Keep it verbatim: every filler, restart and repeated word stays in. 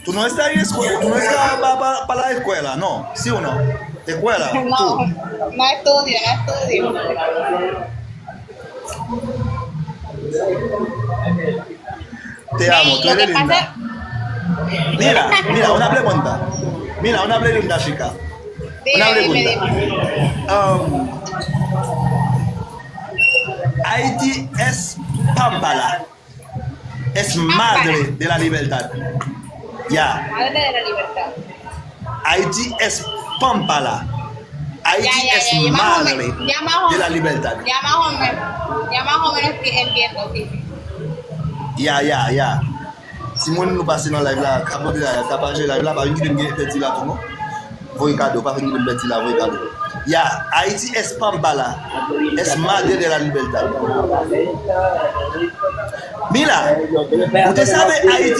Tú no estás en escuela, tú no estás pa, pa, pa la escuela, no, sí o no? Escuela, tú. No, no estudio, no estudio. Te amo, tú eres linda. Mira, mira, una pregunta. Mira, una pregunta, chica. Una Dime, dime, pregunta. dime. Um, Haití es Pampala. Es madre de la libertad. Ya. Madre de la libertad. Haití es Pampala. Haití Ya, ya, es ya, ya, más o madre menos, ya más o de la menos. libertad. Ya más o menos, ya más o menos que entiendo, sí. Ya, ya, ya. Si moun nou pase nan live la, ka pote la, ka pase live la, pa vin kite m gen pèdi la tou non. Voye kado, pa vin kite m pèdi la, voye kado. Ya, Haití es Pampala, es madre de la libertad. Mira, usted sabe Haití